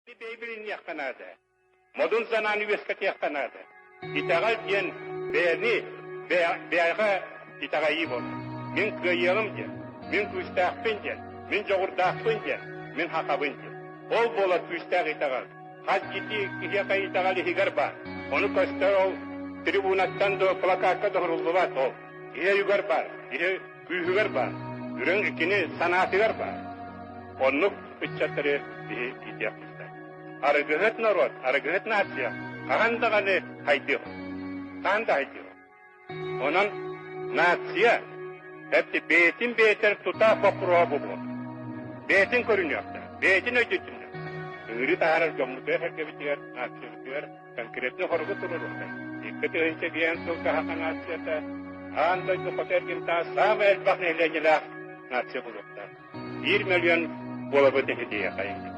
Бэйбилинниэххэ наада. Модун санааны үөскэтиэххэ наада. Итэҕэл диэн бэйэни бэйэҕэ итэҕэйии буолар. Мин кыайыаҕым диэн, мин күүстээхпин диэн, мин дьоҕурдаахпын диэн, мин хахабын диэн. Ол буолар күүстээх итэҕэл. Хас киһи киһиэхэ итэҕэл иһигэр баар. Ону көстөр ол трибунаттан да плакакка да уһуруллубат ол. Киһи өйүгэр баар, киһи күүһүгэр баар, үрүҥ кини санаатыгар баар. Оннук ыччаттары биһи иитиэх тустаах. Арыгыһыт норуот, арыгыһыт нация хаһан даҕаны хайдыах. Хаһан да хайдыах. Онон нация эпти бэйэтин бэйэтэр тутаах боппуруоһа бу буолар. Бэйэтин көрүнүөхтээх, бэйэтин өйдөтүнүөхтээх. Ыҥырыы таһаарар дьоммутугар сэргэбитигэр, нациябытыгар конкретно хоругу туруоруохтаах. 2005 сылга саха нацията аан дойду хоту эргимтаах саамай элбэх нэһилиэнньэлээх нация буолуохтаах. 1 миллион буолабыт иһитиэхэ.